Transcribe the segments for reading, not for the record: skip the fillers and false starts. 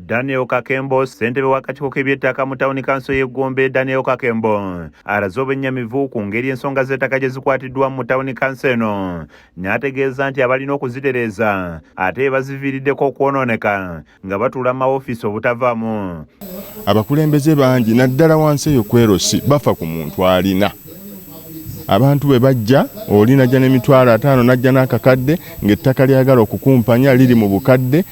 Daniel Kakembo, ssentebe w'akakiiko k'ebyettaka mu tawuni kanso y'e Gombe, Daniel Kakembo alaze obwennyamivu ku ngeri ensonga z'ettaka gye zikwatiddwa mu tawuni kanso eno, n'ategeeza nti abalina okuzitereeza ate baziviiriddeko okwonooneka nga batuula mu mawofiisi obutavaamu. Abakulembeze bangi naddala wansi eyo kwerosi bafa ku muntu alina abantu bwe bajja, oli najja n'emitwalo 50, najja n'akakadde, ng'ettaka lyagala okukumpanya liri mu bukadde,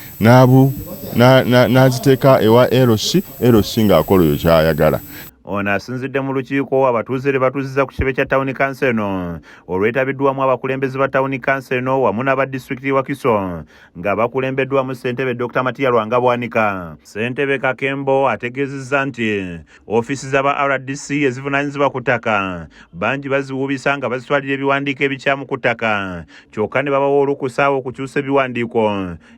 n'aziteeka ewa LC, LC ng'akola oyo kyayagala. Ono asinzidde mu lukiiko abatuuze lwe batuuziza ku kitebe kya tawuni kanso eno, olwetabiddwamu abakulembeze ba tawuni kanso eno wamu n'aba disitulikiti Wakiso nga bakulembeddwamu ssentebe Dr Matiya Lwanga Bwanika. Ssentebe Kakembo ategeezezza nti ofiisi z'aba RDC ezivunaanyizibwa ku ttaka bangi baziwubisa nga bazitwalira ebiwandiiko ebikyamu ku ttaka, kyokka ne babawa olukusa okukyusa ebiwandiiko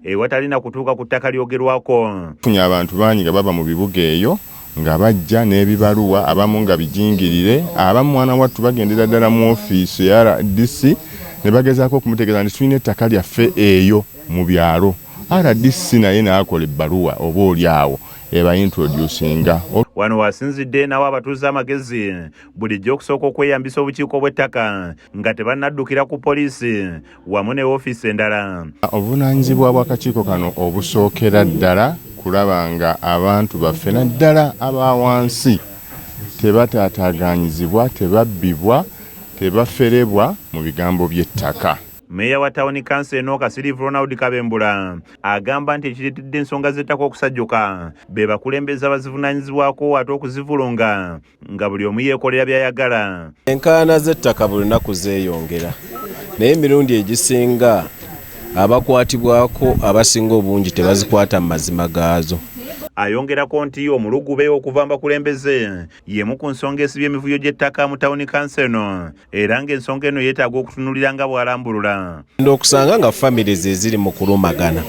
ewatali na kutuuka ku ttaka lyogerwako. Funye abantu bangi nga bava mu bibuga eyo nga bajja n'ebibaluwa, abamu nga bijingirire, abamu mwana wattu bagendera ddala mu ofiisi ya RDC ne bagezaako okumutegeeza nti tulina ettaka lyaffe eyo mu byalo. RDC naye n'akola ebbaluwa oba oli awo eba introducinga. Wano wasinzidde nawo abatuuze amagezi bulijjo okusooka okweyambisa obukiiko bw'ettaka nga tebannaddukira ku poliisi wamu ne ofiisi endala. Obuvunaanyizibwa bw'akakiiko kano obusookera ddala kulaba nga abantu baffe naddala aba wansi tebataataaganyizibwa, tebabbibwa, tebaferebwa mu bigambo by'ettaka. Meeya wa tawuni kanso eno, Kasiriivu Ronald Kabembula, agamba nti ekireetedde ensonga z'ettaka okusajjuka be bakulembeze abazivunaanyizibwako ate okuzivulunga nga buli omu yeekolera by'ayagala. Enkaayana z'ettaka buli lunaku zeeyongera, naye emirundi egisinga abakwatibwako abasinga obungi tebazikwata mu mazima gaazo. Ayongerako nti omulugube okuva mu bakulembeze y'emu ku nsonga esibye emivuyo gy'ettaka mu tawuni kanso eno, era ng'ensonga eno yeetaaga okutunulira nga bw'alambulula. Okusanga nga famire ze ziri mu kulumagana,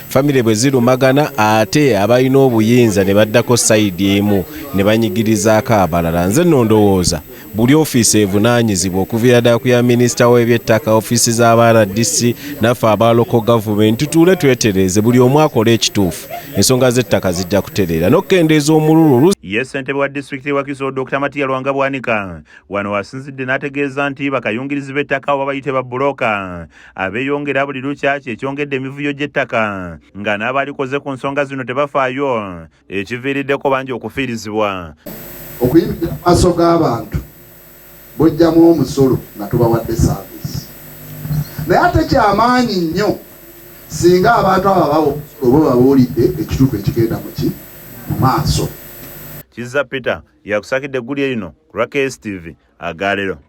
famire bwe zirumagana ate abalina obuyinza ne baddako side emu ne banyigirizaako abalala. Nze nno ndowooza buli ofiisi evunaanyizibwa, okuviira ddala ku ya minisita w'ebyettaka, ofiisi z'aba RDC, naffe aba local government, tutuule twetereeze, buli omu akole ekituufu, ensonga z'ettaka zijja kutereera n'okukendeeza omululu. Ye ssentebe wa disitulikiti Wakiso, Dr Matiya Lwanga Bwanika, wano asinzidde n'ategeeza nti bakayungirizi b'ettaka oba bayite babbulooka abeeyongera buli lukya kyekyongedde emivuyo gy'ettaka, nga n'abalikoze ku nsonga zino tebafaayo, ekiviiriddeko bangi okufiirizibwa. Okuyimirira mu maaso g'abantu bojjamu omusolo nga tubawadde service, naye ate kyamaanyi nnyo singa abantu abo abawa omusolo bo babuulidde ekituufu ekigenda muki mu maaso. Kizza Peter yakusakidde eggulire lino ku lwa KSTV agaalero.